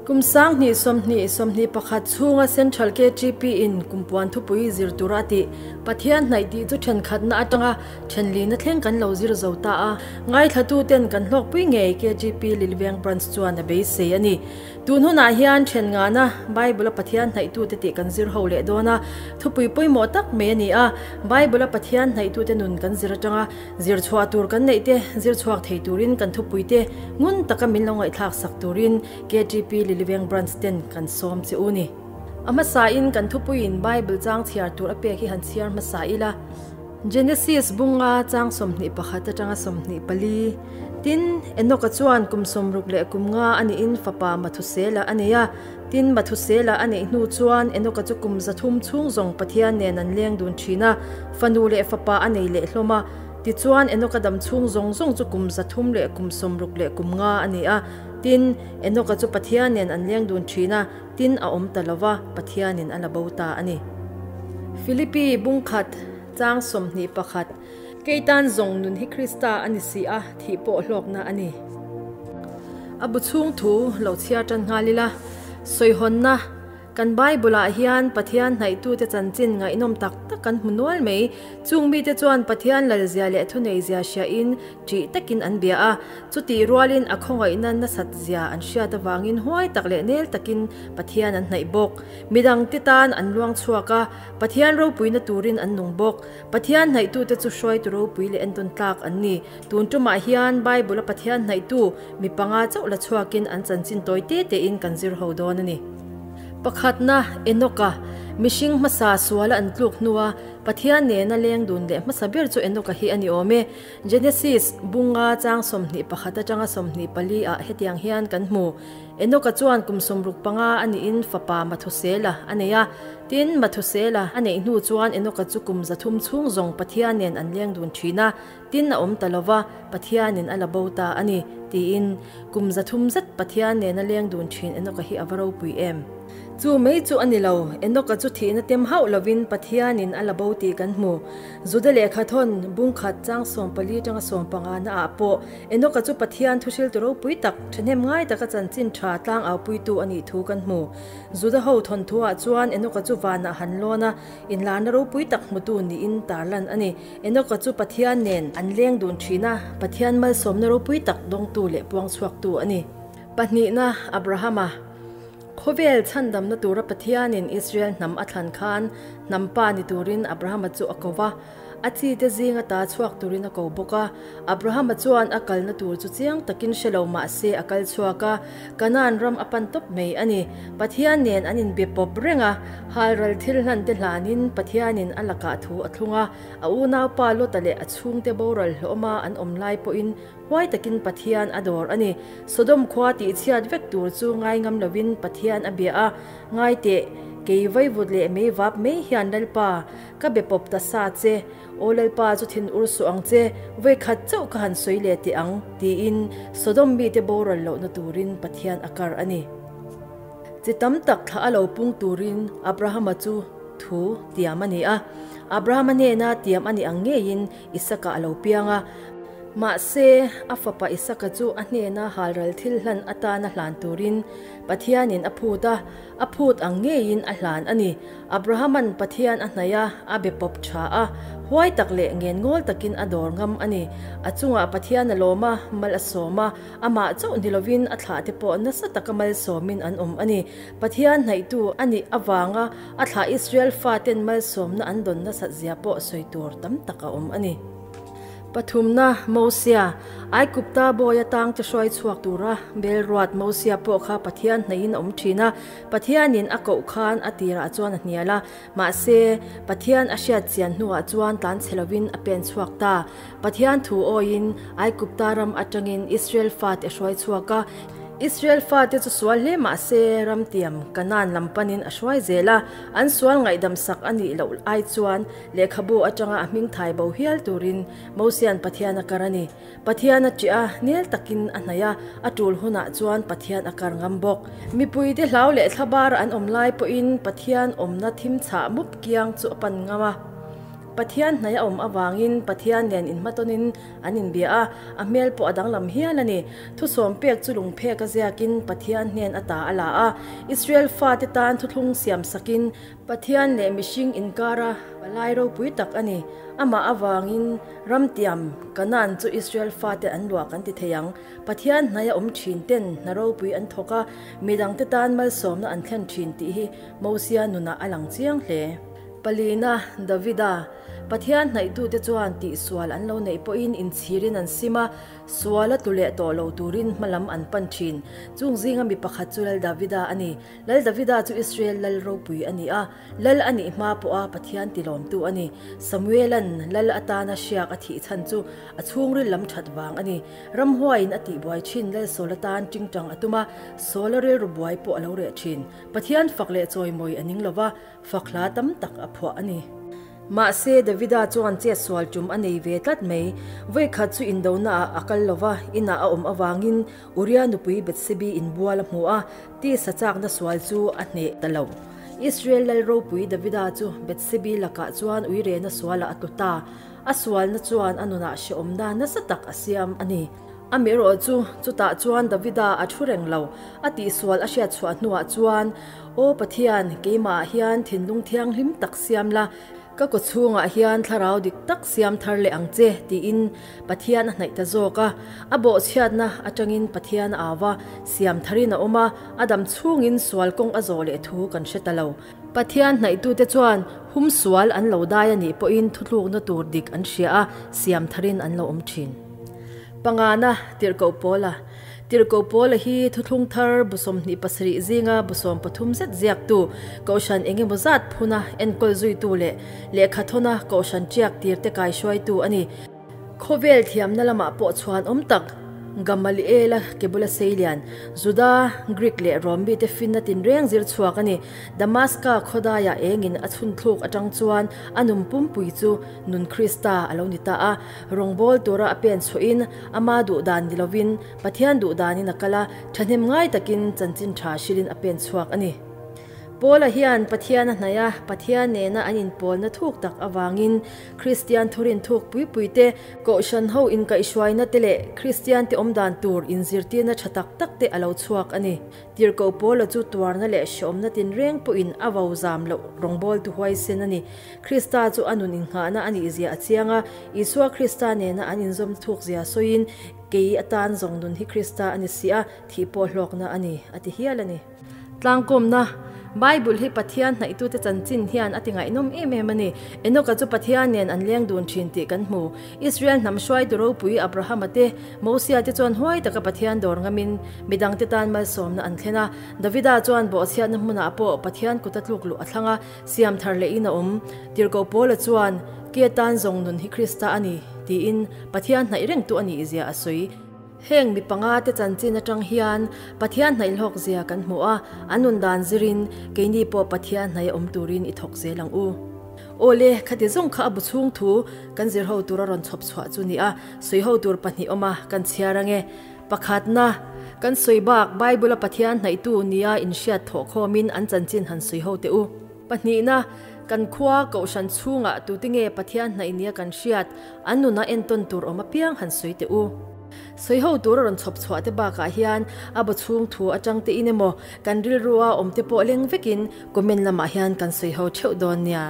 Kum 2020, 21 chhunga Central KTP in kumpuan thupui zir tura tih Pathian hnaih tih chu thenkhatna atanga thenlina thleng kan lo zir zo ta a, ngaithlatu ten kan hlawkpui ngei KTP Lilveng Branch chuan a beisei a ni. Tun hunah hian then ngana Bible-a Pathian hnaihtute tih kan zir ho leh dawn a, thupui pawimawh tak mai a ni a. Bible-a Pathian hnaihtute nun kan zir atanga zir chhuah tur kan neih te zir chhuak thei turin kan thupuite ngun taka min lo ngaihthlak sak turin KTP Liliveng Branch ten kan sawm che u ni. A hmasain kan thupuiin Bible chang chhiar tur a pek hi han chhiar hmasa ila. Genesis bunga chang 21 atanga 24. Tin, Enoka chuan kum 60 leh kum nga a nihin fapa Mathusela a nei a. Tin, Mathusela a neih hnu chuan Enoka chu kum 300 chhung zawng Pathian nen an leng dun thin a, fanu leh fapa a nei leh hlawm a. Tichuan, Enoka dam chhung zawng zawng chu kum 300 leh kum 60 leh kum nga a ni a. Tin, Enoka chu Pathian nen an leng dun thin a, tin a awm ta lo va, Pathianin a la bo ta a ni. Philippi bungkhat chang 21. Keitan zawng nun hi Krista a ni si a, thih pawh hlawkna a ni. A bu chhung thu lo chhiar tan nghal ila, sawihawnna kan Bible-ah hian Pathian hnaihtute chanchin ngaihnawm tak tak kan hmu nual mai. Chung mite chuan Pathian lalzia leh thuneizia hriain ṭih takin an bia a, chutih rualin a khawngaihna nasat zia an hriat avangin huai tak leh nel takin Pathian an hnaih bawk. Midangte tan an luang chhuak a, Pathian ropuina turin an nung bawk. Pathian hnaihtute chu hruaitu ropui leh entawn tlak an ni. Tun tumah hian Bible-a Pathian hnaihtu mi panga chauh la chhuakin an chanchin tawi te tein kan zir ho dawn a ni. Pakhatna, Enoka, mihring hmasa suala an tluk hnua Pathian nena leng dun leh hmasa ber chu Enoka hi a ni awm e. Genesis bunga chang 21 atanga 24 ah hetiang hian kan hmu. Enoka chuan kum 65 a niin fapa Mathusela a nei a. Tin, Mathusela a neih hnu chuan Enoka chu kum 300 chhung zawng Pathian nen an leng dun thin a, tin a awm ta lo va, Pathianin a la bo ta a ni, tiin kum 300 zet Pathian nen a leng dun thin Enoka hi a va ropui em? Chu mai chu a ni lo, Enoka chu thihna tem hauh lovin Pathianin a la bo tih kan hmu. Juda lehkha thawn bungkhat chang 14 tanga 15 na ah pawh Enoka chu Pathian thuhriltu ropui tak, thahnem ngai taka chanchin tha tlang aupuitu a nih thu kan hmu. Juda ho thawnthuah chuan Enoka chu vanah han lawn a, inlarna ropui tak hmutu niin tarlan a ni. Enoka chu Pathian nen an leng dun thin a, Pathian malsawmna ropui tak dawngtu leh puang chhuaktu a ni. Pahnihna, Abrahama. Khawvel chhandamna tura Pathianin Israel hnam a thlan khan hnam pa ni turin Abrahama chu a ko va. A chi te zinga ta chhuak turin a ko bawk a. Abrahama chuan a kalna tur chu chiang takin hre lo mah se a kal chhuak a, Kanaan ram a pan tawp mai a ni. Pathian nen an inbe pawp reng a, halral thil hlan te hlanin Pathianin a lakah thu a thlung a. A unaupa Lota leh a chhungte boral hlawma an awm lai pawhin huai takin Pathian a dawr a ni. Sodom khua tihchhiat vek tur chu ngai ngam lovin Pathian a bia a, Ngai teh, kei vaivut leh mei vap mai hian Lalpa, ka be pawp ta sa che, Aw Lalpa chu thin ur suh ang che, vawi khat chauh ka han sawi leh teh ang, tiin Sodom mite boral lohna turin Pathian a kar a ni. Chi tam tak thla a lo pung turin Abrahama chu thu tiam a ni a. Abrahama hnena tiam a ni ang ngeiin Isaka a lo piang a. Mahse, a fapa Isaka chu a hnena halral thil hlan atana hlan turin Pathianin a phut a, a phut ang ngeiin a hlan a ni. Abrahaman Pathian a hnaih a, a be pawp tha a, huai tak leh ngen ngawl takin a dawr ngam a ni. A chungah Pathian a lawm a, mal a sawm a, amah chauh ni lovin a thlah te pawh nasa taka malsawmin an awm a ni. Pathian hnaihtu a nih avanga a thlah Israel faten malsawmna an dawn nasat zia pawh sawi tur tam tak a awm a ni. Pathumna, Mosia, Aikupta bawi atang te hruai chhuak tura Belruat Mosia pawh kha Pathian hnaihin a awm thin a, Pathianin a koh khan a tirah chuan a hnial a, mahse, Pathian a hriat chian hnuah chuan tlan chhe lovin a pen chhuak ta. Pathian thu awiin Aikupta ram atangin Israel fate a hruai chhuak a, Israel fate chu sual hle mahse ramtiam Kanaan lam panin a hruai zel a, an sual ngaihdam sak a nih loh ai chuan lehkhabu atanga a hming thai bo hial turin Mosian Pathian a kar a ni. Pathian a ṭih a, nel takin a hnaih a, a ṭul hunah chuan Pathian a kar ngam bawk. Mipuite hlau leh thlabar an awm lai pawhin Pathian awmna thim chhah mup kiang chu a pan ngam a. Pathian hnaih a awm avangin Pathian nen inhmatawnin an inbia a, a hmel pawh a danglam hial a ni. Thusawm pek chu lungphek a ziakin Pathian hnen ata a la a, Israel fate tan thuthlung siam sakin Pathian leh mihring inkara palai ropui tak a ni. Amah avangin ramtiam Kanaan chu Israel fate an luah kan ti thei ang. Pathian hnaia awm thin ten hna ropui an thawk a, midangte tan malsawmna an thlen thin tih hi Mosia nunah a lang chiang hle. Palina, Davida, Pathian hnaihtute chuan tihsual an lo neih pawhin inchhirin an sim a, sual a tlu leh tawh lo turin hmalam an pan thin. Chung zinga mi pakhat chu Lal Davida a ni. Lal Davida chu Israel lal ropui a ni a, lal a nih hma pawha Pathian tilawmtu a ni. Samuela'n lal atana hriak a thih chhan chu a chhungril lam that vang a ni. Ramhuaiin a tihbuai thin Lal Saul atan tingtang a tum a, Saul-a rilru buai pawh a lo reh thin. Pathian fak leh chawimawi a ning lo va, fak hla tam tak a phuah a ni. Mahse, Davida chuan chetsual tum a nei ve tlat mai. Vawikhat chu indonaah a kal lo va, inah a awm avangin Uria nupui Bethsebi inbual a hmu a, tisa chakna sual chu a hneh ta lo. Israel lal ropui Davida chu Bethsebi lakah chuan uirena sualah a tlu ta. A sualna chuan a nunah hrehawmna nasa tak a siam a ni. Amaherawh chu, chutah chuan Davida a thu reng lo. A tihsual a hriat chhuah hnuah chuan, Aw Pathian, keimahah hian thinlung thianghlim tak siam la, ka kaw chhungah hian thlarau dik tak siam thar leh ang che, tiin Pathian a hnaih ta zawk a. A bawhchhiatna atangin Pathian a au a, siam tharin a awm a, a dam chhungin sual kawng a zawh leh thu kan hre ta lo. Pathian hnaihtute chuan hum sual an lo dai a nih pawhin thutlukna tur dik an hria a, siam tharin an lo awm thin. Pangana, Tirhkoh Pawla Tirhkoh Pawla hi thuthlung thar bu 27 zinga bu 13 zet ziaktu, Kohhran eng emaw zat phuna enkawl zuitu leh lehkhathawna Kohhran tiak tirte kaihruaitu a ni. Khawvel thiamna lamah pawh chhuan awm tak Gamaliela ke bula seilian, Juda, Greek leh Rom mite finna tinreng zir chhuak a ni. Damaska khawdaiah engin a chhunthluk atang chuan a nun pumpui chu nun Krista a lo ni ta a. Rawngbâwl tura a pen chhuahin ama duh dan ni lovin Pathian duh danin a kal a, thahnem ngai takin chanchin tha hrilhin a pen chhuak a ni. Paula hian Pathian a hnaih a, Pathian nena an inpawlna thuk tak avangin Kristian thurin thuk pui pui te, Kohhran ho inkaihhruaina te leh Kristian te awmdan tur inzirtirna tha tak tak te a lo chhuak a ni. Tirhkoh Paula chu tuarna leh hreawmna tinreng pawhin a vo zam loh rawngbawltu huaisen a ni. Krista chu a nun innghahna a nih zia a chiang a, Isua Krista nena an inzawm thuk zia sawiin, Kei atan zawng nun hi Krista a ni si a, thih pawh hlawkna a ni, a ti hial a ni. Tlangkawmna, Bible hi Pathian hnaihtute chanchin hian a ti ngaihnawm em em a ni. Enoka chu Pathian nen an leng dun thin tih kan hmu. Israel hnam hruaitu ropui Abrahama te, Mosia te chuan huai taka Pathian dawr ngamin midangte tan malsawmna an thlen a. Davida chuan bawhchhiatna hmunah pawh Pathian kuta tluk luh a thlang a, siam thar lehin a awm. Tirhkoh Paula chuan, Ke tan zawng nun hi Krista a ni, tiin Pathian hnaih rengtu a nih zia a sawi. Heng mi panga te chanchin atang hian Pathian hnaihhlawk zia kan hmu a, an nun dan zirin keini pawh Pathian hnaih awm turin i thawk zel ang u. Awle, khati zawng kha a bu chhung thu kan zir ho tur a rawn chhawp chhuah chu ni a, sawi ho tur pahnih awm a, kan chhiar ange. Pakhatna, kan sawi bak Bible a Pathian hnaihtu nia inhriat thawh khawmin an chanchin han sawi ho teh u. Pahnihna, kan khua Kohhran chhungah tute nge Pathian hnaih nia kan hriat, an nunah entawn tur awm apiang han sawi teh u. Sawi ho tur a rawn chhawp chhuah te bakah hian a bu chhung thu atang te in emaw kan rilrua awm te pawh leng vekin comment lamah hian kan sawi ho theuh dawn nia.